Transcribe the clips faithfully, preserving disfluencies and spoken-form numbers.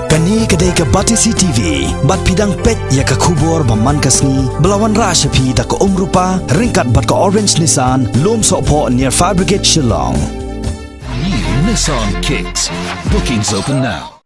Kane ka dei ka Batesi T V, bad phi dang peit ïa ka khubor ba man ka sngi, ba la wanrah sha phi da ka Umrupa, ryngkat bad ka Orange Nissan, Lum Sohphoh near Fire Brigade Shillong. New Nissan Kicks. Bookings open now.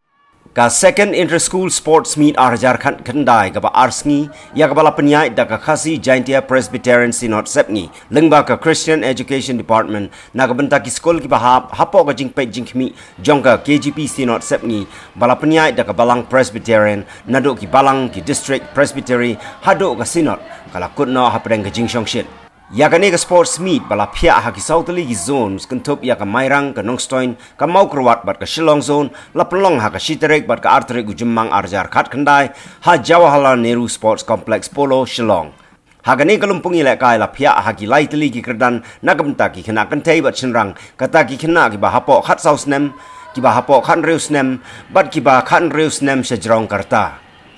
Ka Second Inter-School Sports Meet ar hajar khatkhyndai kaba ar sngi, ïa kaba la pynïaid da ka Khasi Jaintia Presbyterian Synod Sepngi, lyngba ka Christian Education Department, na ka bynta ki skul kiba hap, hapoh ka jingpeit jingkhmih jong ka K J P Synod Sepngi, ba la pynïaid da ka Balang Presbyterian, naduh ki Balang, ki District Presbytery, haduh ka Synod, ka la kut noh hapdeng ka jingshongshit. Ïa kane ka Sports Meet ba la phiah ha ki saw tylli ki zones, kynthup ïa ka Mairang, ka Nongstoiñ, ka Mawkyrwat bad ka Shillong Zone, la pynlong ha ka shi tarik bad ka ar tarik u Jymmang ar hajar khatkhyndai, ha Jawaharlal Nehru Sports Complex Polo, Shillong. Ha kane ka lympung ïalehkai la phiah ha ki lai tylli ki kyrdan na ka bynta ki khynnah kynthei bad shynrang, kata ki khynnah kiba hapoh khatsaw snem, kiba hapoh khathynriew snem, bad kiba khathynriew snem sha jrong ka rta.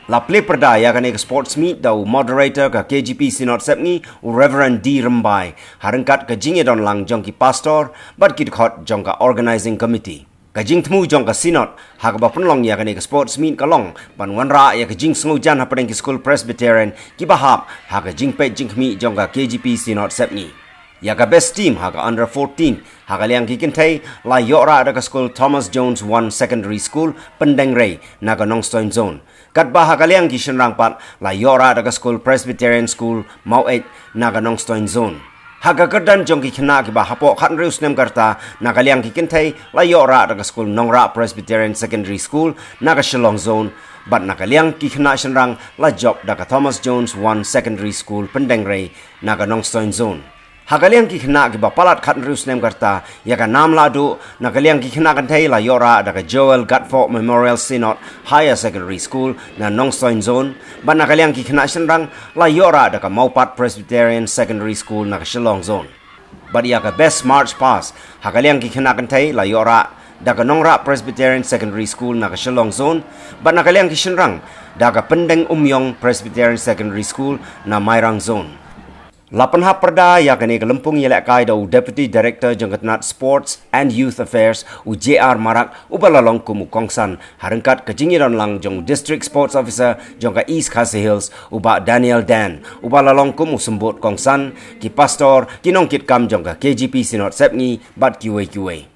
La plie pyrda ïa kane ka Sports Meet da u Moderator ka K J P Synod Sepngi, u Reverend D Rymbai, ha ryngkat ka jingïadonlang jong ki Pastor, bad ki dkhot jong ka Organizing Committee. Ka jingthmu jong ka Synod, ha kaba pynlong ïa kane ka Sports Meet ka long, ban wanrah ïa ka jingsngewjan hapdeng ki skul Presbyterian, kiba hap, ha ka jingpeit jingkhmih jong ka K J P Synod Sepngi. Ïa ka Best Team, ha ka Under fourteen, ha ka liang ki kynthei, la ïoh rah da ka skul Thomas Jones One Secondary School, Pyndengrei, na ka Nongstoiñ Zone. Katba ha ka liang ki shynrang pat, la ïoh rah da ka skul Presbyterian School, Maweit, na ka Nongstoiñ Zone. Ha ka kyrdan jong ki khynnah kiba hapoh khathynriew snem ka rta, na ka liang ki kynthei, la ïoh rah da ka skul Nongrah Presbyterian Secondary School, na ka Shillong Zone, bad na ka liang ki khynnah shynrang, la jop da ka Thomas Jones One Secondary School, Pyndengrei, na ka Nongstoiñ Zone. Ha ka liang ki khynnah kiba palat khathynriew snem ka rta, ïa ka nam lahduh, na ka liang ki khynnah kynthei la ïoh rah da ka Joel Gatfoh Memorial Synod Higher Secondary School, na Nongstoiñ Zone, bad na ka liang ki khynnah shynrang, la ïoh rah da ka Mawpat Presbyterian Secondary School, na ka Shillong Zone. Bad ïa ka Best March Past, ha ka liang ki khynnah kynthei la ïoh rah da ka Nongrah Presbyterian Secondary School, na ka Shillong Zone, bad na ka liang ki shynrang, da ka Pyndeng Umïong Presbyterian Secondary School, na Mairang Zone. La pynhap pyrda ïa kane ka lympung ïalehkai da u Deputy Director jong ka tnat Sports and Youth Affairs, u J R Marak, uba la long kum u kongsan, ha ryngkat ka jingïadonlang jong u District Sports Officer jong ka East Khasi Hills, u Bah Daniel Dan, uba la long kum u symbud kongsan, ki pastor, ki nongkitkam jong ka K J P Synod Sepngi, bad kiwei kiwei.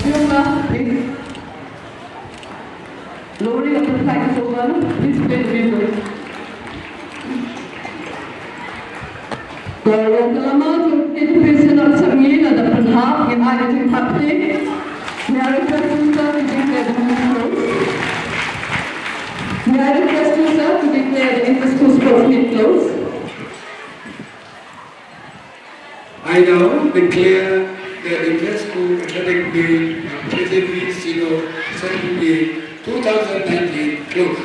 Please. Lowering of the flag is over. Please play the music. Ka la mar jong ka education of Sangli la dep pynhap, ngin ai ka jingpynhap te. May I request you, sir, to declare the meeting closed? May I request you, sir, to declare the inter-school sports meet closed? I now declare the inter-school athletic meet of K T P Sino Secondary two thousand nineteen closed.